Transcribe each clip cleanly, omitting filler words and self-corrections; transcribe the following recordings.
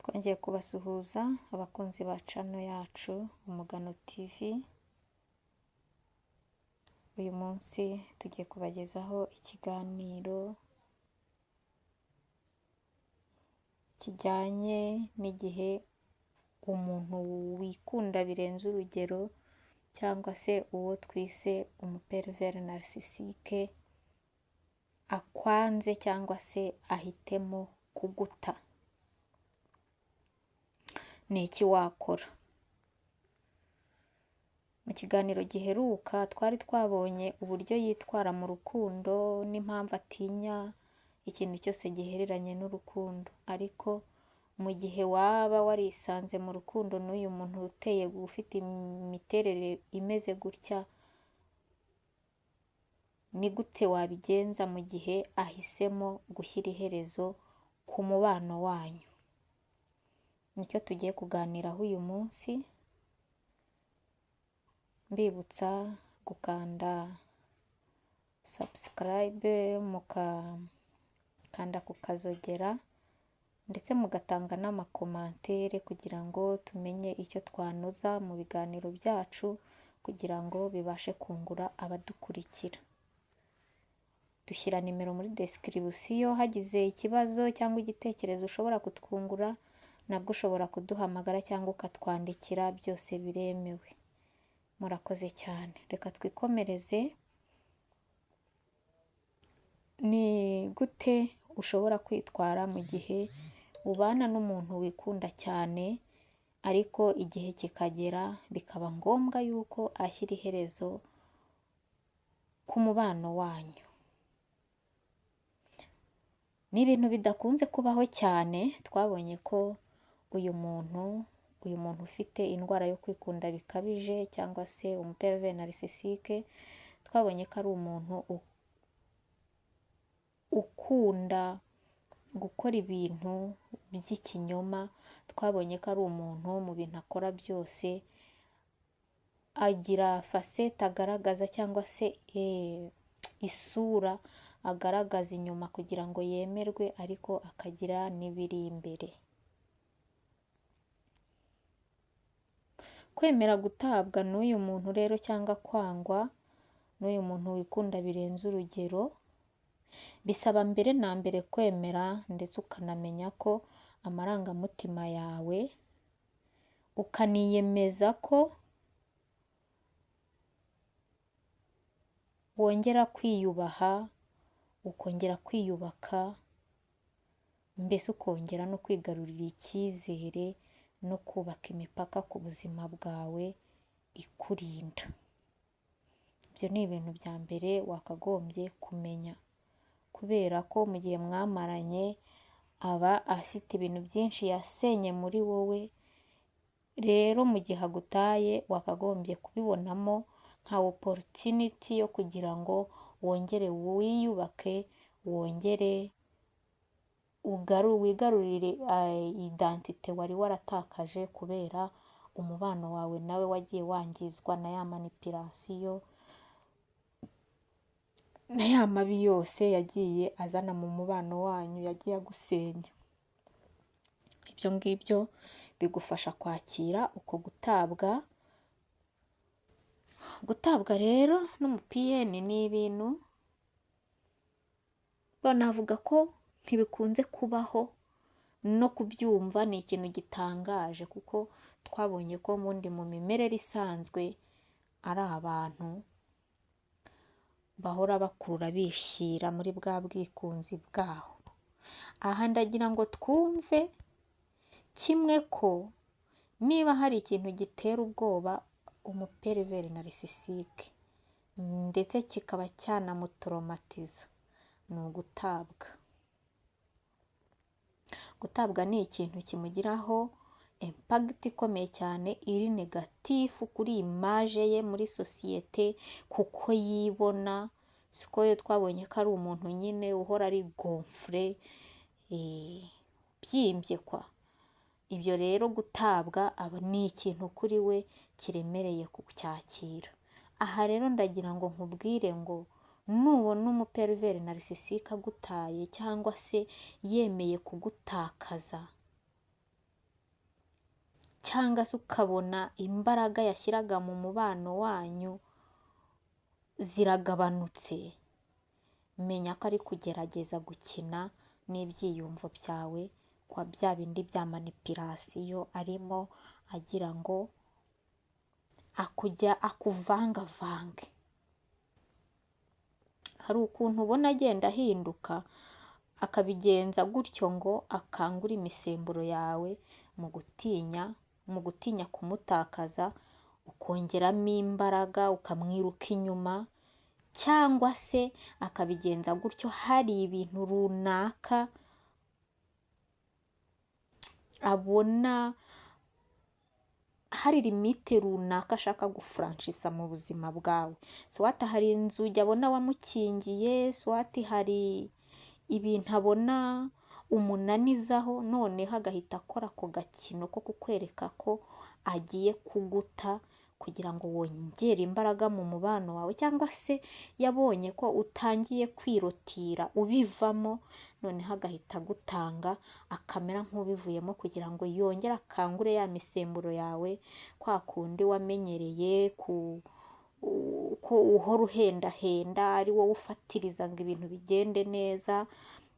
Twongeye kubasuhuza abakunzi ba channel yacu Umugano TV, uyu munsi tugiye kubagezaho ikiganiro kijyanye n'igihe umuntu wikunda birenze urugero cyangwa se uwo twise umuperiveri narisisike akwanze cyangwa se ahitemo kuguta. Ni iki wakora? Mu kiganiro giheruka twari twabonye uburyo yitwara mu rukundo n'impamvu atinya ikintu cyose gihereranye n'urukundo, ariko mu gihe waba warisanze mu rukundo n'uyu muntu uteye ufite imiterere imeze gutya, ni gute wabigenza mu gihe ahisemo gushyira iherezo ku mubano wanyu? Nicyo tugiye kuganiraho uyu munsi, mbibutsa gukanda subscribe, mugakanda ku kazogera ndetse mugatanga n'amakomantere kugira ngo tumenye icyo twanoza mu biganiro byacu kugira ngo bibashe kungura abadukurikira. Dushyira nimero muri description, hagize ikibazo cyangwa igitekerezo ushobora kutwungura nabwo ushobora kuduhamagara cyangwa ukatwandikira, byose biremewe. Murakoze cyane, reka twikomereze. Ni gute ushobora kwitwara mu gihe ubana n'umuntu wikunda cyane ariko igihe kikagera bikaba ngombwa yuko ashyira iherezo ku mubano wanyu? Ni ibintu bidakunze kubaho cyane, twabonye ko uyu muntu ufite indwara yo kwikunda bikabije cyangwa se umuperiveri narisisike, twabonye ko ari umuntu ukunda gukora ibintu by'ikinyoma, twabonye ko ari umuntu mu bintu akora byose agira fasete agaragaza cyangwa se isura agaragaza inyuma kugira ngo yemerwe, ariko akagira n'ibiri imbere. Kwemera gutabwa n'uyu muntu rero cyangwa kwangwa n'uyu muntu wikunda birenze urugero, bisaba mbere na mbere kwemera ndetse ukanamenya ko amarangamutima yawe, ukaniyemeza ko wongera kwiyubaha, ukongera kwiyubaka, mbese ukongera no kwigarurira icyizere no kubaka imipaka ku buzima bwawe ikurinda. Ibyo ni ibintu bya mbere wakagombye kumenya, kubera ko mu gihe mwamaranye aba afite ibintu byinshi yasenye muri wowe, rero mu gihe agutaye wakagombye kubibonamo nka opportunity yo kugira ngo wongere wiyubake, wongere wigarurire identite wari waratakaje kubera umubano wawe nawe wagiye wangizwa na ya manipulation na ya mabi yose yagiye azana mu mubano wanyu, yagiye agusenya. Ibyo ngibyo bigufasha kwakira uko gutabwa. Gutabwa rero n'umupiyeni ni ibintu banavuga ko ntibikunze kubaho, no kubyumva ni ikintu gitangaje kuko twabonye ko ubundi mu mimerere isanzwe ari abantu bahora bakurura bishyira muri bwa bwikunzi bwaho. Aha ndagira ngo twumve kimwe ko niba hari ikintu gitera ubwoba umuperiveri narisisike ndetse kikaba cyanamutoromatiza ni ugutabwa. Gutabwa ni ikintu kimugiraho impagiti ikomeye cyane iri negatifu kuri imaje ye muri sosiyete, kuko yibona, siko twabonye ko ari umuntu nyine uhora ari gonfure, byimbye kwa. Ibyo rero gutabwa aba ni ikintu kuri we kiremereye kucyakira. Aha rero ndagira ngo nkubwire ngo nubona umuperiveri narisisike agutaye cyangwa se yemeye kugutakaza, cyangwa se ukabona imbaraga yashyiraga mu mubano wanyu ziragabanutse, menya ko ari kugerageza gukina n'ibyiyumvo byawe kwa bya bindi bya manipulation arimo agira ngo akujya akuvangavange. Hari ukuntu ubona agenda ahinduka, akabigenza gutyo ngo akangure imisemburo yawe mu gutinya kumutakaza, ukongeramo imbaraga ukamwiruka inyuma, cyangwa se akabigenza gutyo hari ibintu runaka abona, hari limite runaka ashaka gufranchissa mu buzima bwawe. Soit hari inzugi abona wamukingiye, soit hari ibintu abona umunanizaho, noneho agahita akora ako gakino ko kukwereka ko agiye kuguta kugira ngo wongere imbaraga mu mubano wawe, cyangwa se yabonye ko utangiye kwirotira ubivamo, noneho agahita agutanga akamera nk'ubivuyemo kugira ngo yongere akangure ya misemburo yawe, kwa kundi wamenyereye ko uhora uhendahenda ari wowe ufatiriza ngo ibintu bigende neza.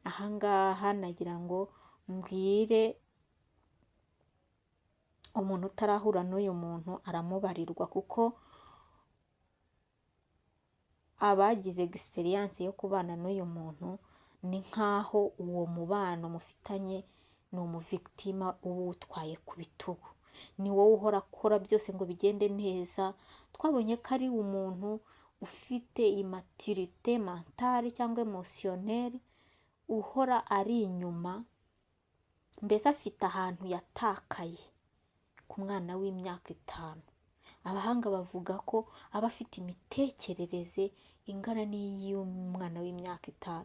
Aha ngaha nagira ngo mbwire umuntu utarahura n'uyu muntu aramubarirwa, kuko abagize experience yo kubana n'uyu muntu ni nk'aho uwo mubano mufitanye ni umuvictime uba uwutwaye ku bitugu, ni wowe uhora akora byose ngo bigende neza. Twabonye ko ari umuntu ufite immaturité mentale cyangwa émotionnelle, uhora ari inyuma, mbese afite ahantu yatakaye ku mwana w'imyaka 5. Abahanga bavuga ko aba afite imitekerereze ingana n'iy'umwana w'imyaka 5.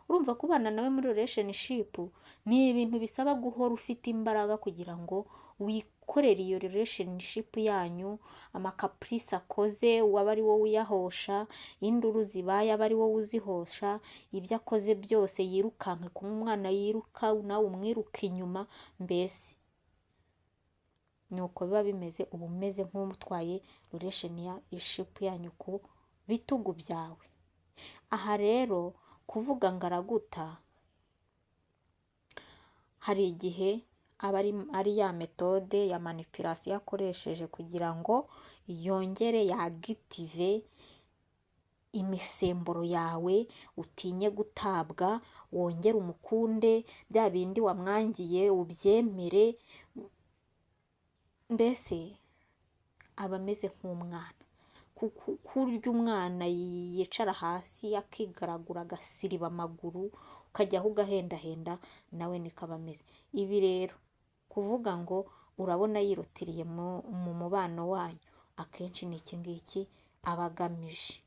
Urumva kubana nawe muri relationship ni ibintu bisaba guhora ufite imbaraga kugira ngo wikorere iyo relationship yanyu, amacaprices akoze waba ari wowe uyahosha, induru zibaye aba ari wowe uzihosha, ibyo akoze byose yirukanke kumwe umwana yiruka nawe umwiruka inyuma, mbese ni uko biba bimeze, uba umeze nk'utwaye relationship yanyu ku bitugu byawe. Aha rero kuvuga ngo araguta, hari igihe aba ari ya méthode ya manipulation akoresheje kugira ngo yongere yactive imisemburo yawe, utinye gutabwa, wongere umukunde, bya bindi wamwangiye ubyemere, mbese aba ameze nk'umwana. Kurya umwana yicara hasi akigaragura agasiriba amaguru, ukajyaho ugahendahenda, nawe niko aba ameze. Ibi rero kuvuga ngo urabona yirotiriye mu mubano wanyu, akenshi ni iki ngiki aba agamije.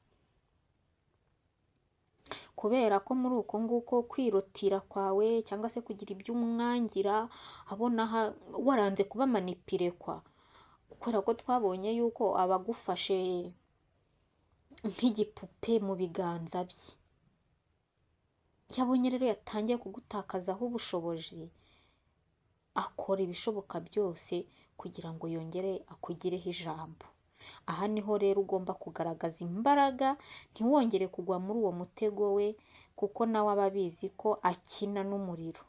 Kubera ko muri uko nguko kwirotira kwawe cyangwa se kugira ibyo umwangira, abona waranze kuba manipulé kwa, kubera ko twabonye yuko aba agufashe nk'igipupe mu biganza bye. Iyo abonye rero yatangiye kugutakazaho ubushobozi, akora ibishoboka byose kugira ngo yongere akugireho ijambo. Aha niho rero ugomba kugaragaza imbaraga, ntiwongere kugwa muri uwo mutego we, kuko nawe aba abizi ko akina n'umuriro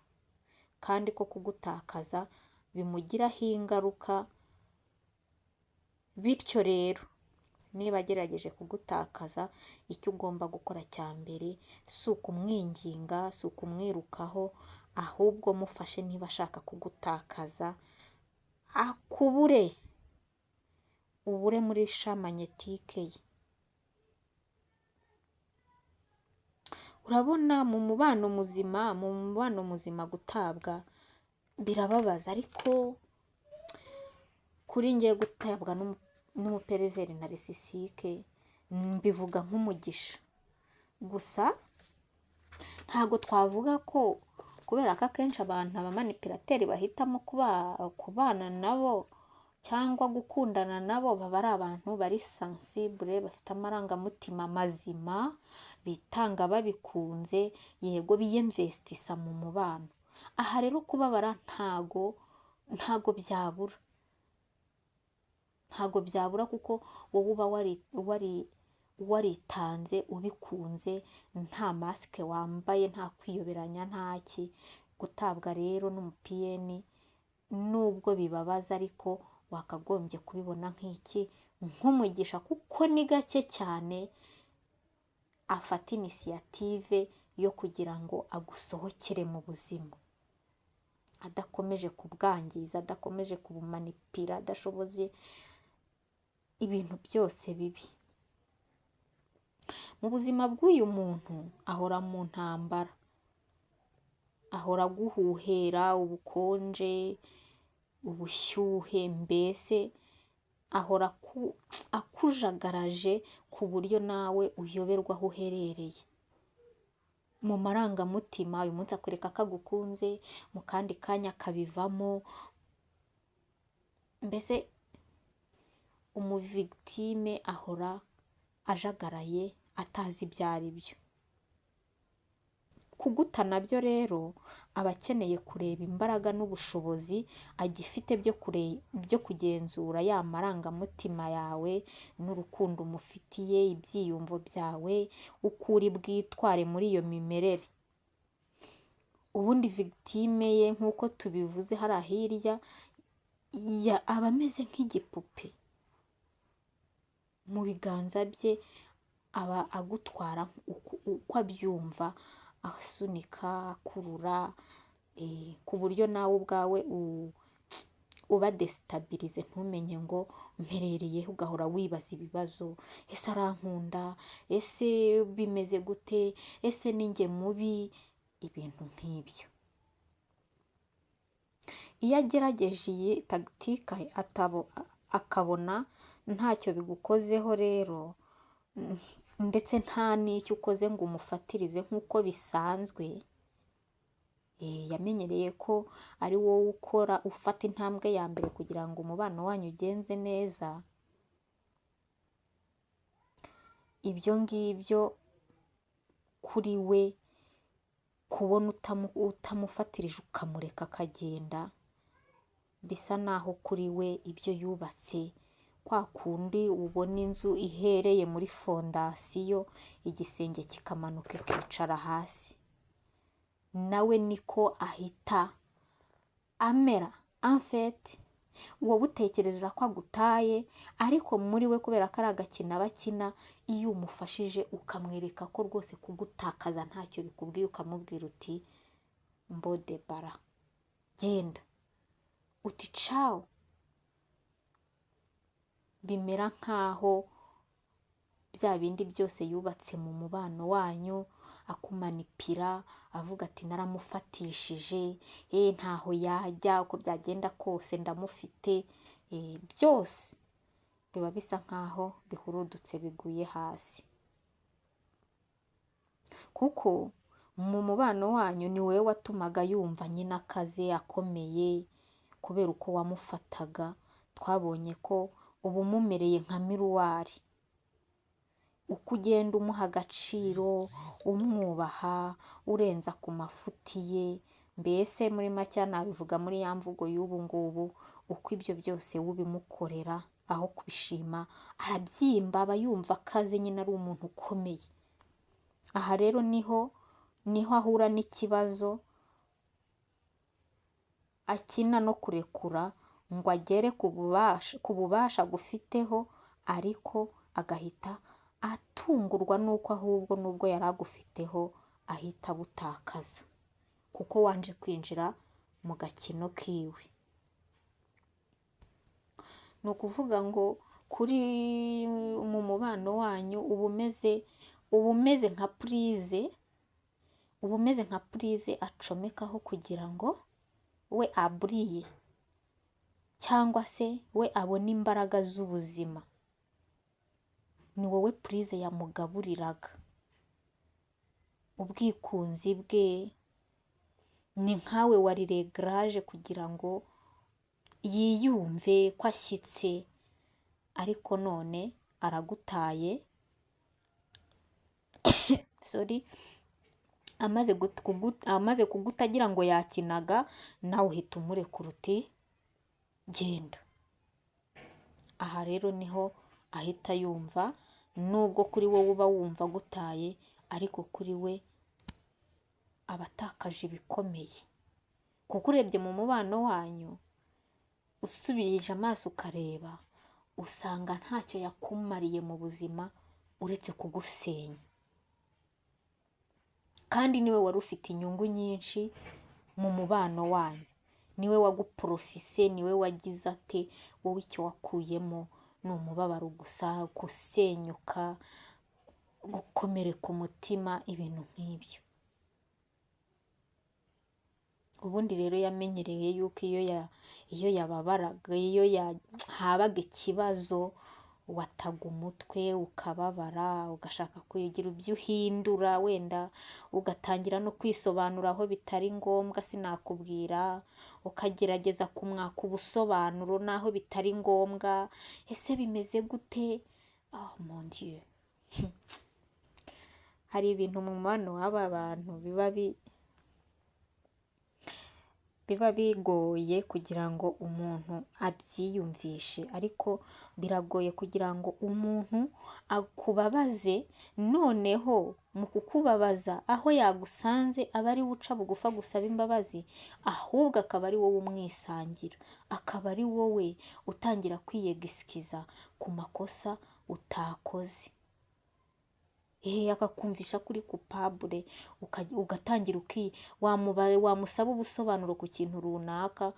kandi ko kugutakaza bimugiraho ingaruka, bityo rero niba agerageje kugutakaza, icyo ugomba gukora cya mbere si ukumwinginga, si ukumwirukaho, ahubwo mufashe niba ashaka kugutakaza akubure, ubure muri champ magnétique ye. Urabona mu mubano muzima gutabwa birababaza, ariko kuri njye gutabwa n'umupervers narcissique mbivuga nk'umugisha. Gusa ntabwo twavuga ko kubera ko akenshi abantu abamanipulateurs bahitamo kubana nabo cyangwa gukundana nabo baba ari abantu bari sensibles, bafite amarangamutima mazima, bitanga babikunze, yego biyinvestissa mu mubano. Aha rero kubabara ntago byabura. Ntabwo byabura kuko wowe uba waritanze ubikunze, nta masque wambaye, nta kwiyoberanya, ntaki. Gutabwa rero n'umu PN nubwo bibabaza, ariko wakagombye kubibona nk'iki? Nk'umugisha, kuko ni gake cyane afata initiative yo kugira ngo agusohokere mu buzima adakomeje kubwangiza, adakomeje kubumanipira, adashoboze ibintu byose bibi. Mu buzima bw'uyu muntu ahora mu ntambara, ahora aguhuhera ubukonje, ubushyuhe, mbese ahora akujagaraje ku buryo nawe uyoberwa aho uherereye. Mu marangamutima, uyu munsi akwereka ko agukunze, mu kandi kanya akabivamo, mbese umuvictime ahora ajagaraye, atazi ibyo ari byo. Kuguta nabyo rero aba akeneye kureba imbaraga n'ubushobozi agifite byo kugenzura ya marangamutima yawe n'urukundo umufitiye, ibyiyumvo byawe, uko uri bwitware muri iyo mimerere. Ubundi victime ye, nk'uko tubivuze hariya hirya, aba ameze nk'igipupe mu biganza bye, aba agutwara uko abyumva, asunika, akurura, ku buryo nawe ubwawe uba déstabilisé, ntumenye ngo mperereye he, ugahora wibaza ibibazo: ese arankunda? Ese bimeze gute? Ese ni njye mubi? Ibintu nk'ibyo. Iyo agerageje iyi tactique akabona ntacyo bigukozeho rero, ndetse nta n'icyo ukoze ngo umufatirize nk'uko bisanzwe, yamenyereye ko ari wowe ukora, ufata intambwe ya mbere kugira ngo umubano wanyu ugenze neza, ibyo ngibyo kuri we kubona utamufatirije ukamureka akagenda, bisa naho kuri we ibyo yubatse, kwa kundi ubona inzu ihereye muri fondation, igisenge kikamanuka ikicara hasi, nawe niko ahita amera. En fait, wowe utekereza ko agutaye, ariko muri we, kubera ko ari agakino aba akina, iyo umufashije ukamwereka ko rwose kugutakaza ntacyo bikubwiye, ukamubwira uti mbode bara genda, uti ciao, bimera nkaho bya bindi byose yubatse mu mubano wanyu, akumanipira avuga ati naramufatishije, ntaho yajya, uko byagenda kose ndamufite, byose biba bisa nkaho bihurudutse biguye hasi. Kuko mu mubano wanyu ni wowe watumaga yumva nyine akaze, akomeye, kubera uko wamufataga. Twabonye ko uba umumereye nka miroir. Uko ugenda umuha agaciro, umwubaha, urenza ku mafuti ye, mbese muri make nabivuga muri ya mvugo y'ubu ngubu, uko ibyo byose ubimukorera aho kubishima arabyimba, aba yumva akaze nyine, ari umuntu ukomeye. Aha rero niho ahura n'ikibazo, akina no kurekura ngo agere ku bubasha agufiteho, ariko agahita atungurwa n'uko ahubwo nubwo yari agufiteho ahita abutakaza, kuko wanje kwinjira mu gakino kiwe. Ni ukuvuga ngo kuri mu mubano wanyu uba umeze nka prise, uba umeze nka prise acomekaho kugira ngo we aburiye cyangwa se we abone imbaraga z'ubuzima. Ni wowe prise yamugaburiraga. Ubwikunzi bwe ni nkawe wari réglage kugira ngo yiyumve ko ashyitse, ariko none aragutaye, sorry, amaze kuguta agira ngo yakinaga, nawe uhita umurekura uti genda. Aha rero niho ahita yumva, nubwo kuri wowe uba wumva agutaye, ariko kuri we aba atakaje ibikomeye, kuko urebye mu mubano wanyu, usubije amaso ukareba, usanga ntacyo yakumariye mu buzima uretse kugusenya, kandi niwe wari ufite inyungu nyinshi mu mubano wanyu, niwe waguporofise, niwe wagize ate, wowe icyo wakuyemo ni umubabaro gusa, gusenyuka, gukomereka umutima, ibintu nk'ibyo. Ubundi rero yamenyereye yuko iyo yababaraga, iyo habaga ikibazo, wataga umutwe ukababara, ugashaka kugira ibyo uhindura, wenda ugatangira no kwisobanura aho bitari ngombwa sinakubwira, ukagerageza kumwaka ubusobanuro n'aho bitari ngombwa, ese bimeze gute? Oh mon Dieu! Hari ibintu mu mubano w'aba bantu biba bigoye kugira ngo umuntu abyiyumvishe, ariko biragoye kugira ngo umuntu akubabaze, noneho mu kukubabaza aho yagusanze aba ari we uca bugufi agusaba imbabazi, ahubwo akaba ari wowe umwisangira, akaba ari wowe utangira kwiyegisikiza ku makosa utakoze. Akakumvisha ko uri coupable, ugatangira wamusaba ubusobanuro ku kintu runaka,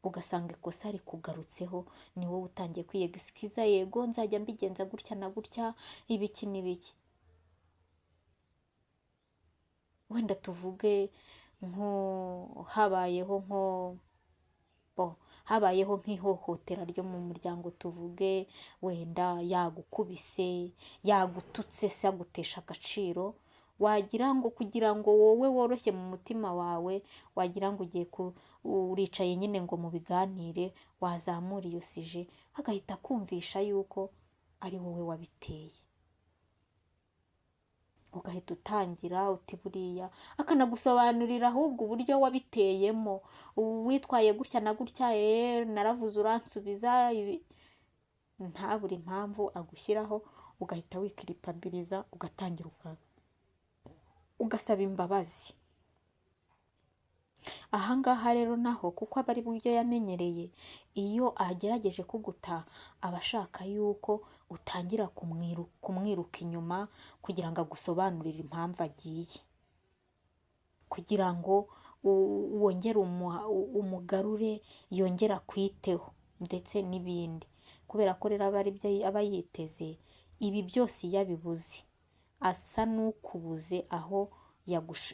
ugasanga ikosa rikugarutseho, ni wowe utangiye kwiyegisikiza, yego nzajya mbigenza gutya na gutya, ibiki n'ibiki. Wenda tuvuge nko habayeho nko habayeho nk'ihohotera ryo mu muryango, tuvuge wenda yagukubise, yagututse se agutesha agaciro, wagira ngo kugira ngo wowe woroshye mu mutima wawe, wagira ngo ugiye uricaye nyine ngo mubiganire, wazamura iyo sujet, agahita akumvisha yuko ari wowe wabiteye. Ugahita utangira uti buriya, akanagusobanurira ahubwo uburyo wabiteyemo, witwaye gutya na gutya, naravuze uransubiza, ntabure impamvu agushyiraho, ugahita wikiripabiriza, ugatangira ugasaba imbabazi. Aha ngaha rero naho kuko aba ari buryo yamenyereye, iyo agerageje kuguta aba ashaka yuko utangira kumwiruka inyuma kugira ngo agusobanurire impamvu agiye, kugira ngo wongere umugarure, yongere akwiteho ndetse n'ibindi, kubera ko rero aba ari byo aba yiteze, ibi byose iyo abibuze asa n'ukubuze aho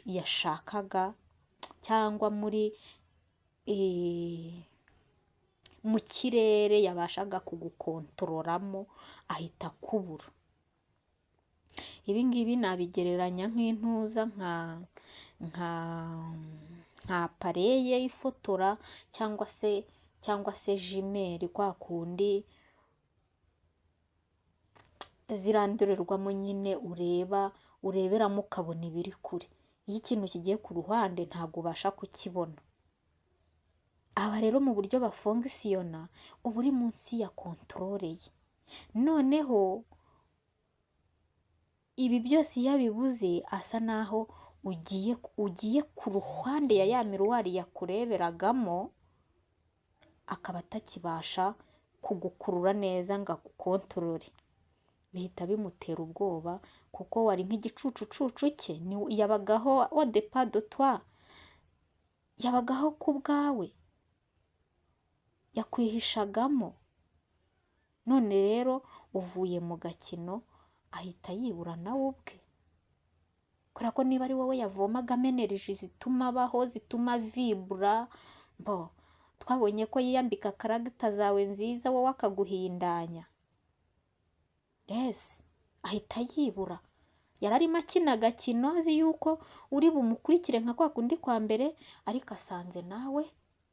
yashakaga cyangwa muri mu kirere yabashaga kugukontororamo, ahita akubura. Ibi ngibi nabigereranya nk'intuza nka appareil ifotora cyangwa se jumelle, kwa kundi ziriya ndorerwamo nyine ureba ureberamo ukabona ibiri kure. Iyo ikintu kigiye ku ruhande ntabwo ubasha kukibona. Aba rero mu buryo bafonkisiyona uba uri munsi ya contrôle ye. Noneho ibi byose iyo abibuze asa naho ugiye ku ruhande ya ya miroir yakureberagamo, akaba atakibasha kugukurura neza ngo agukontorore. Bihita bimutera ubwoba kuko wari nk'igicucucucu cye, yabagaho au dépend de toi, yabagaho ku bwawe, yakwihishagamo. None rero uvuye mu gakino ahita yibura nawe ubwe, kubera ko niba ari wowe yavomagamo énergie zituma abaho, zituma vibura, bo twabonye ko yiyambika caractère zawe nziza wowe akaguhindanya. Yes, ahita yibura. Yari arimo akina agakino azi yuko uri bumukurikire nka kwa kundi kwa mbere, ariko asanze nawe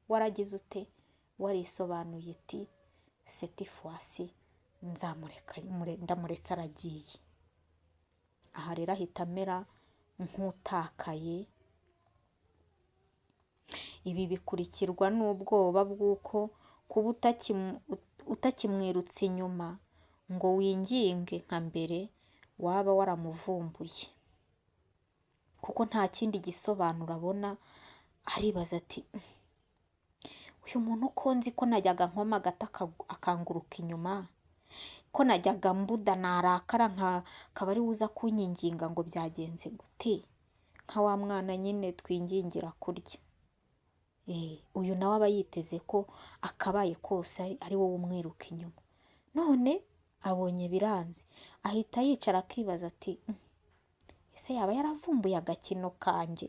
waragize ute, warisobanuye uti cette fois-ci nzamureka, ndamuretse aragiye. Aha rero ahita amera nk'utakaye. Ibi bikurikirwa n'ubwoba bw'uko kuba utakimwirutse inyuma ngo winginge nka mbere, waba waramuvumbuye, kuko nta kindi gisobanuro abona. Aribaza ati uyu muntu ko nzi ko najyaga nkoma agati akanguruka inyuma, ko najyaga mbuda narakara akaba ari we uza kunyinginga ngo byagenze gute, nka wa mwana nyine twingingira kurya. Uyu nawe aba yiteze ko akabaye kose ari wowe umwiruka inyuma, none abonye biranze, ahita yicara akibaza ati ese yaba yaravumbuye agakino kanjye?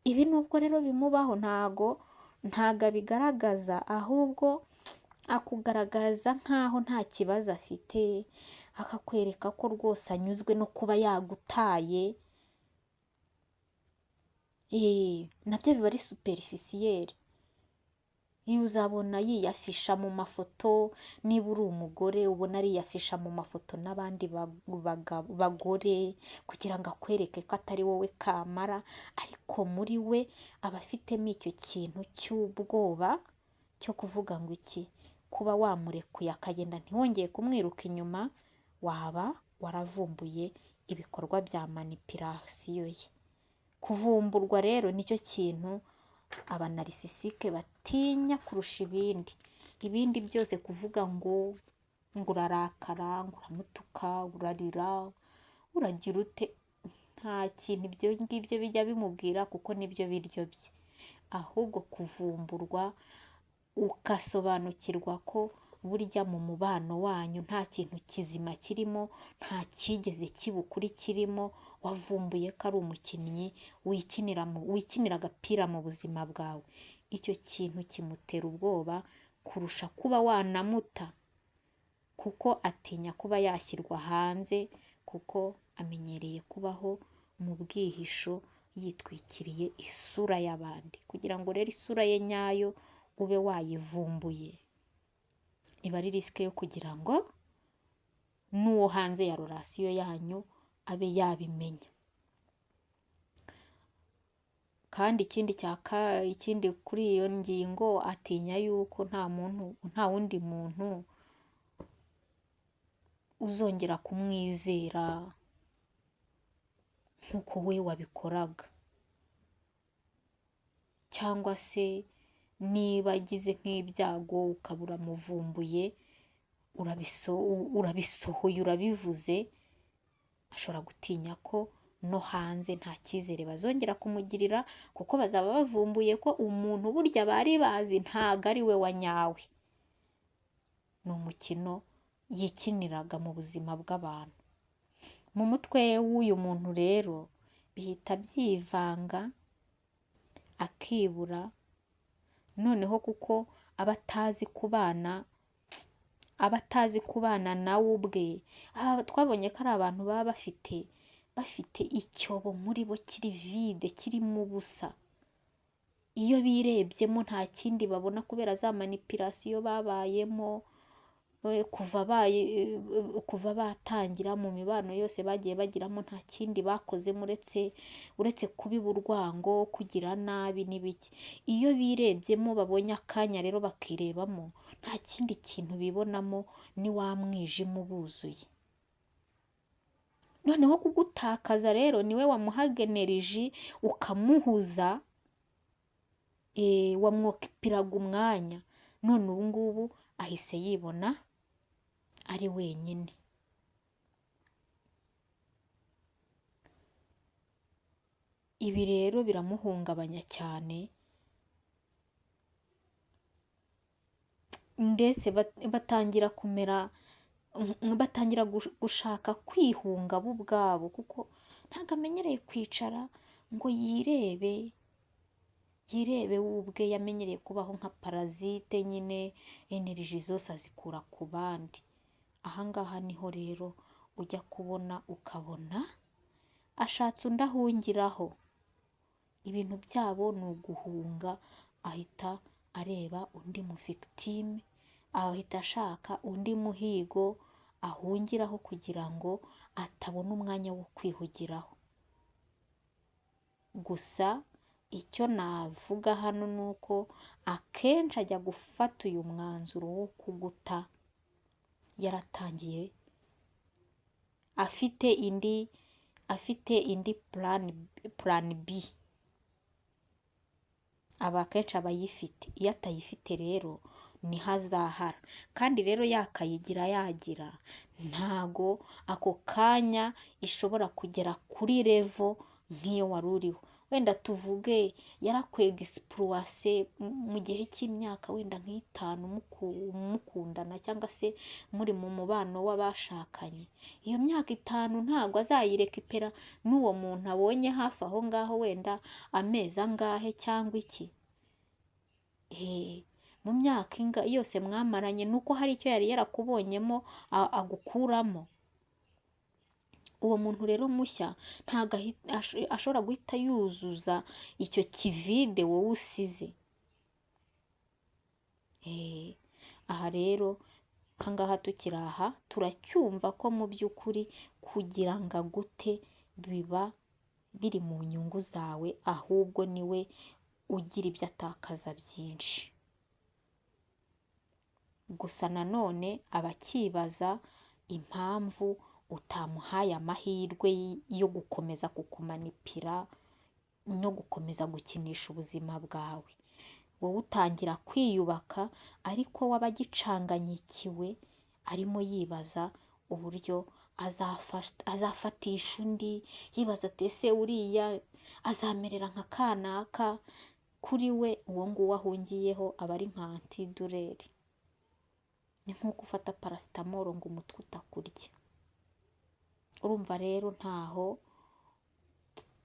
Ibi nubwo rero bimubaho ntago abigaragaza, ahubwo akugaragaza nkaho nta kibazo afite, akakwereka ko rwose anyuzwe no kuba yagutaye. Nabyo biba ari superficiel. Iyo uzabona yiyafisha mu mafoto, niba uri umugore ubona ariyafisha mu mafoto n'abandi bagore kugira ngo akwereke ko atari wowe kamara, ariko muri we aba afitemo icyo kintu cy'ubwoba cyo kuvuga ngo iki, kuba wamurekuye akagenda ntiwongeye kumwiruka inyuma, waba waravumbuye ibikorwa bya manipulation ye. Kuvumburwa rero nicyo kintu abanarisisike batinya kurusha ibindi. Ibindi byose kuvuga ngo urarakara, ngo uramutuka, urarira, uragira ute, nta kintu ibyo ngibyo bijya bimubwira kuko nibyo biryo bye. Ahubwo kuvumburwa ugasobanukirwa ko burya mu mubano wanyu nta kintu kizima kirimo, nta cyigeze kiba ukuri kirimo, wavumbuye ko ari umukinnyi wikinira agapira mu buzima bwawe. Icyo kintu kimutera ubwoba kurusha kuba wanamuta, kuko atinya kuba yashyirwa hanze, kuko amenyereye kubaho mu bwihisho yitwikiriye isura y'abandi. Kugira ngo rero isura ye nyayo ube wayivumbuye, iba ari risike yo kugira ngo n'uwo hanze ya relation yanyu abe yabimenya. Kandi ikindi kuri iyo ngingo, atinya yuko nta wundi muntu uzongera kumwizera nk'uko we wabikoraga, cyangwa se niba agize nk'ibyago ukaba uramuvumbuye, urabisohoye, urabivuze, ashobora gutinya ko no hanze nta cyizere bazongera kumugirira, kuko bazaba bavumbuye ko umuntu burya bari bazi ntago ari we wa nyawe, ni umukino yikiniraga mu buzima bw'abantu. Mu mutwe w'uyu muntu rero bihita byivanga akibura, noneho kuko aba atazi kubana nawe ubwe. Twabonye ko ari abantu baba bafite icyobo muri bo kiri vide, kirimo ubusa. Iyo birebyemo nta kindi babona kubera za manipulation babayemo kuva batangira mu mibano yose bagiye bagiramo, nta kindi bakozemo uretse kubiba urwango, kugira nabi n'ibiki. Iyo birebyemo babonye akanya rero bakirebamo, nta kindi kintu bibonamo, ni wa mwijima ubuzuye. Noneho kugutakaza rero niwe wamuhaga energy ukamuhuza, wamwokipiraga umwanya, none ubu ngubu ahise yibona ari wenyine. Ibi rero biramuhungabanya cyane, ndetse batangira kumera, batangira gushaka kwihunga bo ubwabo, kuko ntabwo amenyereye kwicara ngo yirebe we ubwe. Yamenyereye kubaho nka parasite nyine, energy zose azikura ku bandi. Aha ngaha niho rero ujya kubona ukabona ashatse undi ahungiraho. Ibintu byabo ni uguhunga, ahita areba undi mu victime, ahita ashaka undi muhigo ahungiraho kugira ngo atabona umwanya wo kwihugiraho. Gusa Icyo navuga hano ni uko akenshi ajya gufata uyu mwanzuro wo kuguta yaratangiye afite indi plan B, aba akenshi aba ayifite. Iyo atayifite rero niho azahara, kandi rero yakayigira yagira ntago ako kanya ishobora kugera kuri level nk'iyo wari uriho. Wenda tuvuge yarakwexploise mu gihe cy'imyaka wenda nk'itanu mukundana cyangwa se muri mu mubano w'abashakanye, iyo myaka 5 ntabwo azayirécupéra n'uwo muntu abonye hafi aho ngaho wenda amezi angahe cyangwa iki. Mu myaka yose mwamaranye ni uko hari icyo yari yarakubonyemo agukuramo. Uwo muntu rero mushya ntabwo ashobora guhita yuzuza icyo kivide wowe usize. Aha rero ahangaha tukiri aha turacyumva ko mu by'ukuri kugira ngo agute biba biri mu nyungu zawe, ahubwo niwe ugira ibyo atakaza byinshi. Gusa nanone aba akibaza impamvu utamuhaye amahirwe yo gukomeza kukumanipira no gukomeza gukinisha ubuzima bwawe. Wowe utangira kwiyubaka, ariko we aba agicanganyikiwe, arimo yibaza uburyo azafatisha undi, yibaza ati: "Ese uriya azamerera nka kanaka?" Kuri we uwo nguwo ahungiyeho aba ari nka antidouleur, ni nk'uko ufata paracétamol ngo umutwe utakurya. Urumva rero ntaho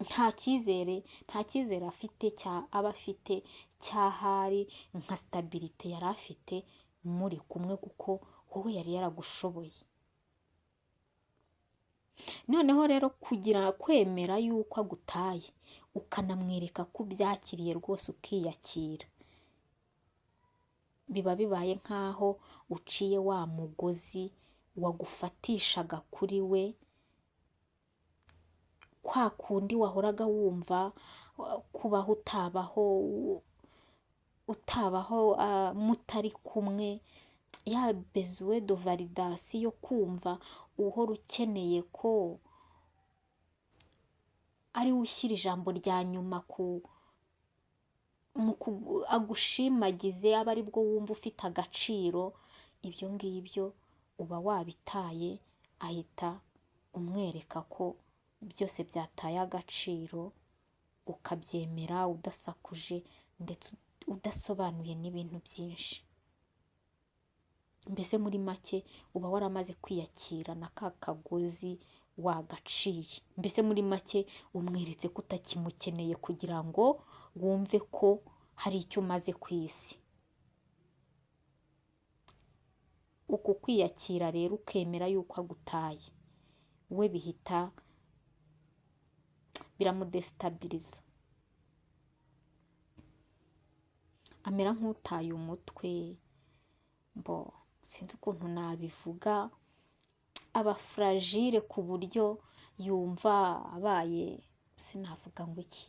nta cyizere afite cya aba afite cy'ahari nka stabilité yari afite muri kumwe, kuko wowe yari yaragushoboye. Noneho rero kugira kwemera yuko agutaye, ukanamwereka ko ubyakiriye rwose, ukiyakira, biba bibaye nk'aho uciye wa mugozi wagufatishaga kuri we, kwa kundi wahoraga wumva kubaho utabaho mutari kumwe, ya besoin de validation yo kumva uhora ukeneye ko ari we ushyira ijambo rya nyuma ku agushimagize, abe aribwo wumva ufite agaciro. Ibyo ngibyo uba wabitaye, ahita umwereka ko byose byataye agaciro, ukabyemera udasakuje ndetse udasobanuye n'ibintu byinshi. Mbese muri make uba waramaze kwiyakira na ka kagozi wagaciye. Mbese muri make umweretse ko utakimukeneye kugira ngo wumve ko hari icyo umaze ku isi. Uku kwiyakira rero, ukemera yuko agutaye, we bihita biramudéstabilisa, amera nk'utaye umutwe. Bo sinzi ukuntu nabivuga, aba fragile ku buryo yumva abaye, sinavuga ngo iki,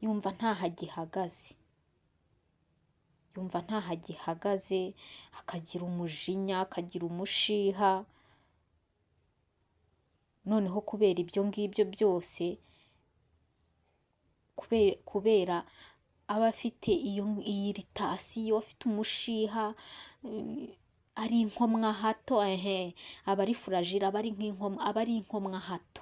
yumva ntaho agihagaze, yumva ntaho agihagaze, akagira umujinya, akagira umushiha. Noneho kubera ibyo ngibyo byose, kubera aba afite iyo irritation, afite umushiha, ari inkomwa hato, ehe, aba ari fragile, aba ari inkomwa hato,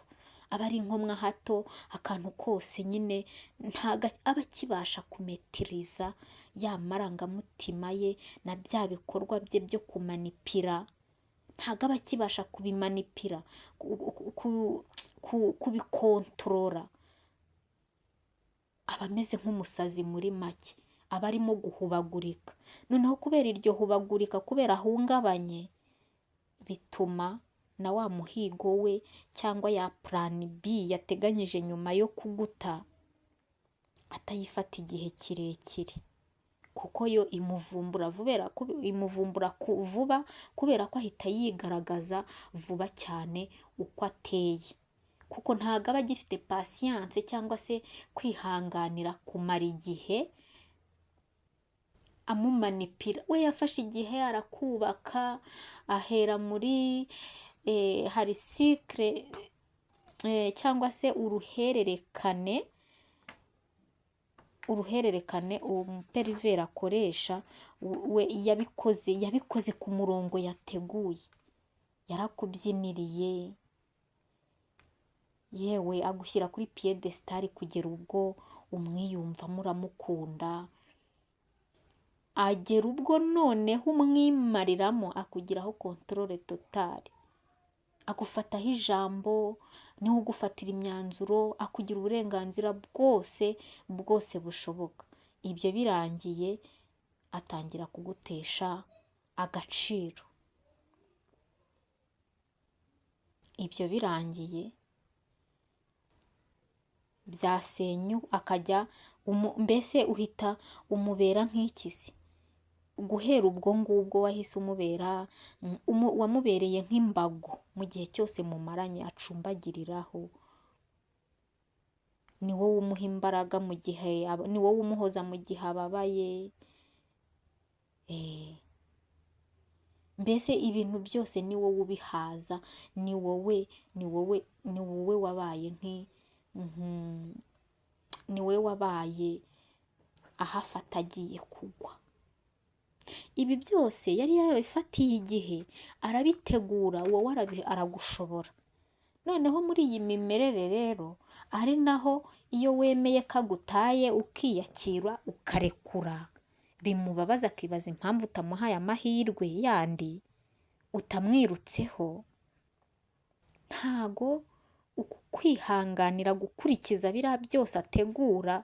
aba ari inkomwa hato. Akantu kose nyine ntago aba akibasha kumaîtrisa ya marangamutima ye na bya bikorwa bye byo kumanipira, ntago aba akibasha kubimanipira, kubicontrôla. Aba ameze nk'umusazi muri make, aba arimo guhubagurika. Noneho kubera iryo hubagurika, kubera ahungabanye, bituma na wa muhigo we cyangwa ya plan B yateganyije nyuma yo kuguta atayifata igihe kirekire, kuko yo imuvumbura vuba, kubera ko ahita yigaragaza vuba cyane uko ateye. Kuko ntabwo aba agifite patience cyangwa se kwihanganira kumara igihe amumanipira. We yafashe igihe arakubaka, ahera muri hari cycle cyangwa se uruhererekane uwo mupervers akoresha, we yabikoze ku murongo yateguye, yarakubyiniriye, yewe agushyira kuri piédestal kugera ubwo umwiyumvamo uramukunda, agera ubwo noneho umwimariramo akugiraho contrôle totale, agufataho ijambo, niwe ugufatira imyanzuro, akugira uburenganzira bwose bwose bushoboka. Ibyo birangiye atangira kugutesha agaciro. Ibyo birangiye byasenyu akajya mbese uhita umubera nk'ikisi. Guhera ubwo ngubwo wahise umubera, wamubereye nk'imbago mu gihe cyose mumaranye acumbagiriraho, ni wowe umuha imbaraga mu gihe, ni wowe umuhoza mu gihe ababaye, mbese ibintu byose ni wowe ubihaza, ni wowe, ni wowe, ni wowe wabaye ni wowe wabaye ahafata agiye kugwa. Ibi byose yari yarabifatiye igihe arabitegura, wowe aragushobora. Noneho muri iyi mimerere rero ari naho iyo wemeye ko agutaye ukiyakira ukarekura, bimubabaza akibaza impamvu utamuhaye amahirwe yandi, utamwirutseho, ntago uku kwihanganira gukurikiza biriya byose ategura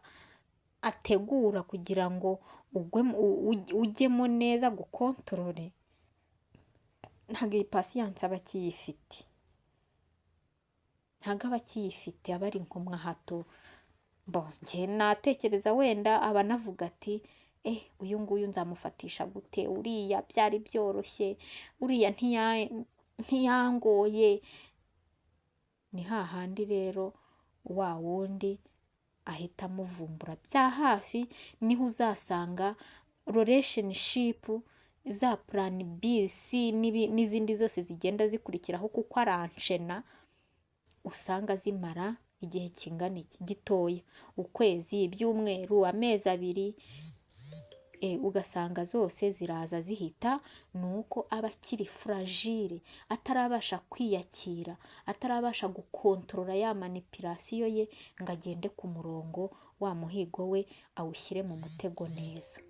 kugira ngo ujyemo neza gukontorore, ntabwo iyi patience aba akiyifite, ntabwo aba akiyifite, aba ari nkomwahato. Njye natekereza wenda aba anavuga ati uyu nguyu nzamufatisha gute, uriya byari byoroshye, uriya ntiyangoye. Ni hahandi rero wa wundi ahita amuvumbura bya hafi, niho uzasanga relationship za plan B, C n'izindi zose zigenda zikurikiraho, kuko aranshena, usanga zimara igihe kingana iki gitoya, ukwezi, ibyumweru, amezi 2, ugasanga zose ziraza zihita. Ni uko aba akiri fragile, atarabasha kwiyakira, atarabasha gukontorora ya manipulation ye ngo agende ku murongo, wa muhigo we awushyire mu mutego neza.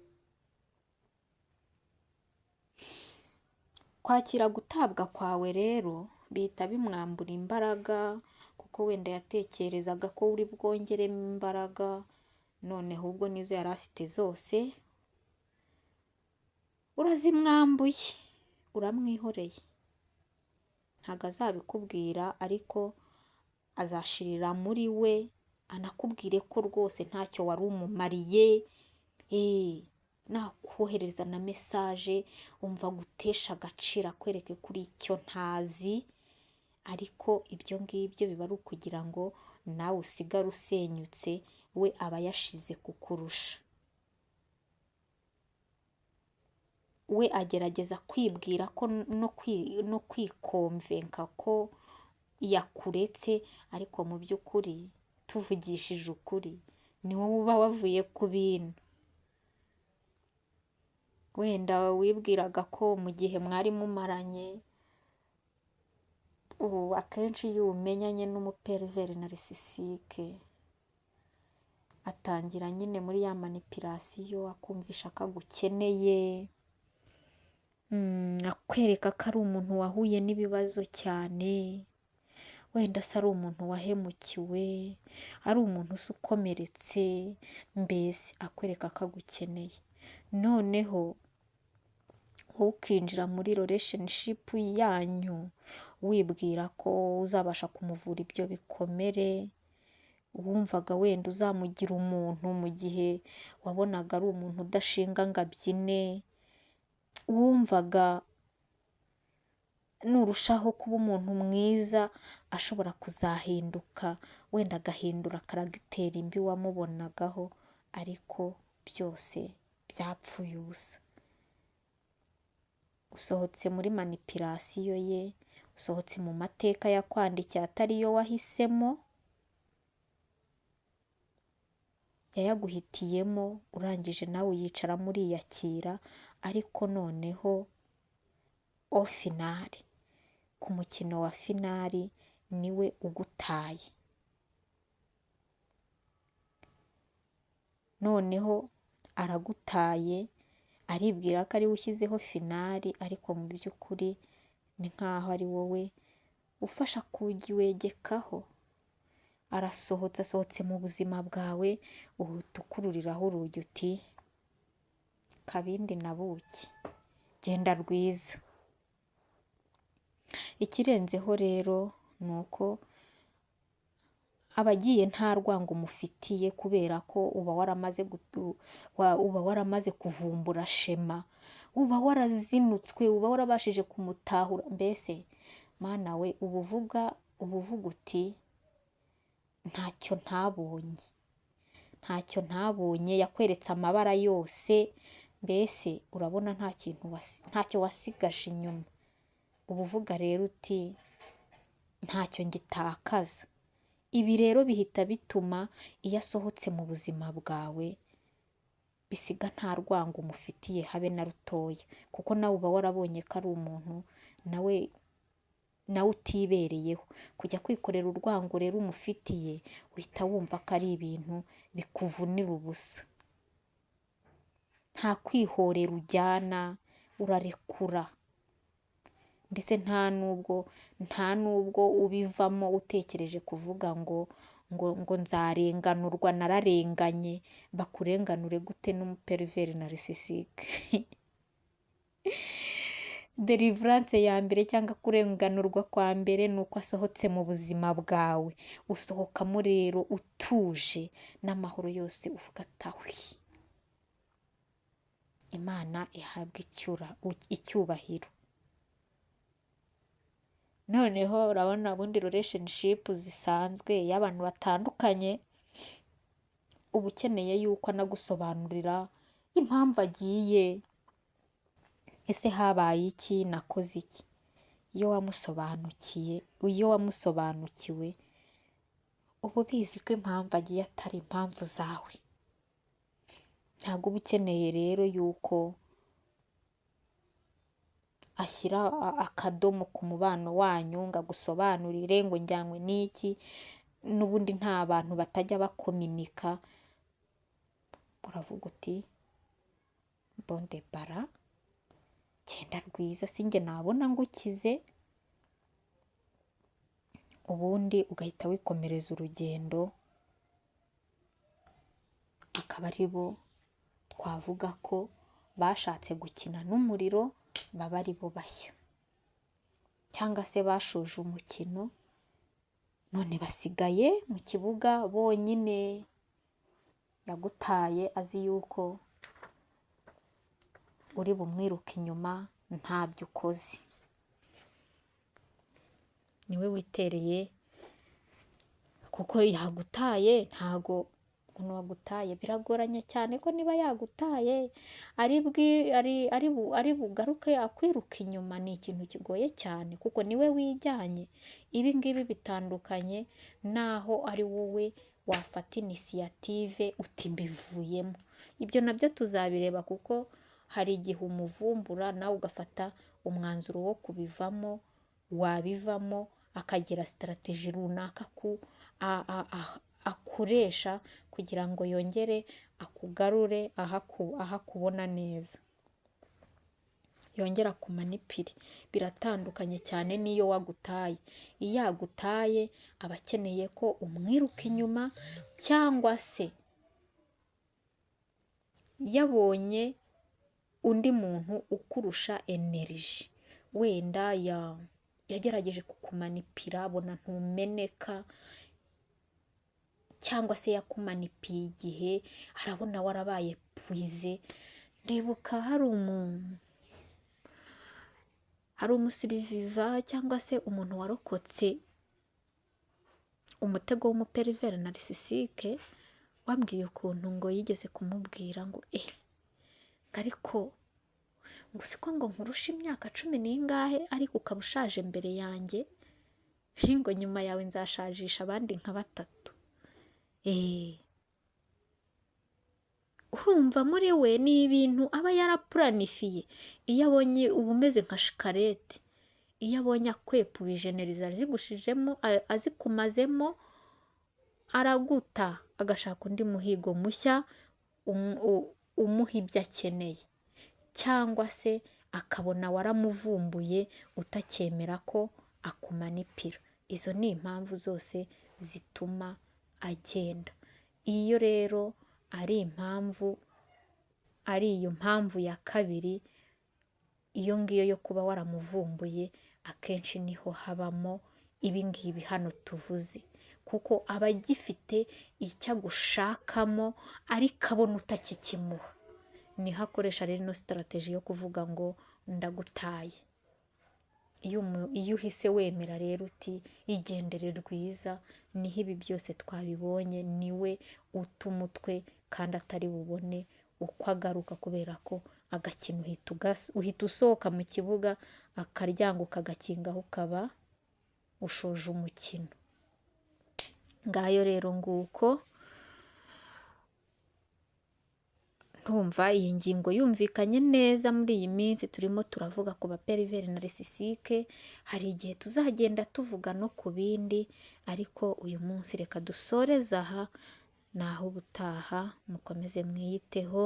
Kwakira gutabwa kwawe rero bihita bimwambura imbaraga, kuko wenda yatekerezaga ko uri bwongeremo imbaraga, noneho ubwo nizo yari afite zose urazimwambuye, uramwihoreye. Ntabwo azabikubwira ariko azashirira muri we, anakubwire ko rwose ntacyo wari umumariye, nakohereza na message umva gutesha agaciro akwereke kuri icyo ntazi, ariko ibyo ngibyo biba ari ukugira ngo nawe usigare usenyutse, we aba yashize kukurusha. We agerageza kwibwira ko no kwikomvenka ko yakuretse, ariko mu by'ukuri tuvugishije ukuri ni wowe uba wavuye ku bintu. Wenda wibwiraga ko mu gihe mwari mumaranye, ubu akenshi iyo umenyanye n'umupervers narcissiste atangira nyine muri ya manipulation, akumvisha ko agukeneye, akwereka ko ari umuntu wahuye n'ibibazo cyane, wenda se ari umuntu wahemukiwe, ari umuntu se ukomeretse, mbese akwereka ko agukeneye. Noneho wowe ukinjira muri relationship yanyu wibwira ko uzabasha kumuvura ibyo bikomere, wumvaga wenda uzamugira umuntu mu gihe wabonaga ari umuntu udashinga ngo abyine, wumvaga nurushaho kuba umuntu mwiza ashobora kuzahinduka, wenda agahindura caractère mbi wamubonagaho, ariko byose byapfuye ubusa. Usohotse muri manipulation ye, usohotse mu mateka yakwandikiye atari yo wahisemo, yayaguhitiyemo, urangije nawe uyicaramo uriyakira, ariko noneho au final, ku mukino wa final niwe ugutaye. Noneho aragutaye, aribwira ko ariwe ushyizeho final, ariko mu by'ukuri ni nk'aho ari wowe ufashe akugi wegekaho. Arasohotse, asohotse mu buzima bwawe, uhita ukururiraho urugi uti kabindi na buki, genda rwiza. Ikirenzeho rero ni uko aba agiye nta rwango umufitiye, kubera ko uba waramaze kuvumbura schéma, uba warazinutswe, uba warabashije kumutahura, mbese Mana we uba uvuga uti ntacyo ntabonye, ntacyo ntabonye, yakweretse amabara yose, mbese urabona nta kintu ntacyo wasigaje inyuma. Uba uvuga rero uti ntacyo ngitakaza. Ibi rero bihita bituma iyo asohotse mu buzima bwawe bisiga nta rwango umufitiye habe na rutoya, kuko nawe uba warabonye ko ari umuntu nawe utibereyeho. Kujya kwikorera urwango rero umufitiye, uhita wumva ko ari ibintu bikuvunira ubusa. Nta kwihorera ujyana, urarekura, ndetse nta nubwo ubivamo utekereje kuvuga ngo ngo nzarenganurwa, nararenganye, bakurenganure gute n'umu pervers narcissique? Délivrance ya mbere cyangwa kurenganurwa kwa mbere ni uko asohotse mu buzima bwawe, usohokamo rero utuje n'amahoro yose, uvuga ati ahwi, Imana ihabwe icyubahiro. Noneho urabona ubundi relationship zisanzwe iyo abantu batandukanye, uba ukeneye yuko anagusobanurira impamvu agiye, ese habaye iki, nakoze iki? Iyo wamusobanukiye, iyo wamusobanukiwe uba ubizi ko impamvu agiye atari impamvu zawe. Ntabwo uba ukeneye rero yuko ashyira akadomo ku mubano wanyu ngo agusobanurire ngo njyanywe n'iki, n'ubundi nta bantu batajya bakominika, uravuga uti bon débarras, genda rwiza sinjye nabona ngukize, ubundi ugahita wikomereza urugendo, akaba ari bo twavuga ko bashatse gukina n'umuriro, baba ari bo bashya, cyangwa se bashoje umukino none basigaye mu kibuga bonyine. Yagutaye azi yuko uri bumwiruke inyuma ntabyo ukoze, niwe witereye kuko yagutaye. Ntago umuntu wagutaye biragoranye cyane ko niba yagutaye ari bugaruke akwiruka inyuma, ni ikintu kigoye cyane kuko niwe wijyanye. Ibi ngibi bitandukanye n'aho ari wowe wafata initiative uti mbivuyemo. Ibyo nabyo tuzabireba kuko hari igihe umuvumbura nawe ugafata umwanzuro wo kubivamo, wabivamo akagira stratégie runaka akoresha kugira ngo yongere akugarure aho akubona neza, yongere akumanipire. Biratandukanye cyane n'iyo wagutaye. Iyo yagutaye aba akeneye ko umwiruka inyuma, cyangwa se yabonye undi muntu ukurusha énergie, wenda yagerageje kukumanipira abona ntumeneka, cyangwa se yakumanipiye igihe arabona warabaye épuisé. Ndibuka Hari umusurvivant cyangwa se umuntu warokotse umutego w'umupervers narcissique, wambwiye ukuntu ngo yigeze kumubwira ngo ariko ngo siko ngo nkurusha imyaka cumi n'ingahe ariko ukaba ushaje mbere yanjye, ngo nyuma yawe nzashajisha abandi nka batatu. Urumva muri we ni ibintu aba yarapuranifiye, iyo abonye uba umeze nka shikarete, iyo abonye akwepuye énergie azigushijemo azikumazemo, araguta agashaka undi muhigo mushya umuha ibyo akeneye, cyangwa se akabona waramuvumbuye utacyemera ko akumanipira. Izo ni impamvu zose zituma agenda. Iyo rero ari impamvu, ari iyo mpamvu ya kabiri, iyo ngiyo yo kuba waramuvumbuye, akenshi niho habamo ibi ngibi hano tuvuze, kuko aba agifite icyo agushakamo ariko abona utakikimuha. Niho akoresha rero ino stratégie yo kuvuga ngo ndagutaye. Iyo uhise wemera rero uti igendere rwiza, niho ibi byose twabibonye, niwe uta umutwe kandi atari bubone uko agaruka, kubera ko agakino uhita usohoka mu kibuga, akaryango ukagakingaho ukaba ushoje umukino. Ngayo rero nguko, ndumva iyi ngingo yumvikanye neza. Muri iyi minsi turimo turavuga ku bapervers narcissique, hari igihe tuzagenda tuvuga no ku bindi, ariko uyu munsi reka dusoreze aha, naho ubutaha mukomeze mwiyiteho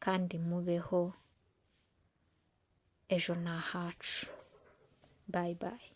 kandi mubeho, ejo ni ahacu. Bye bye.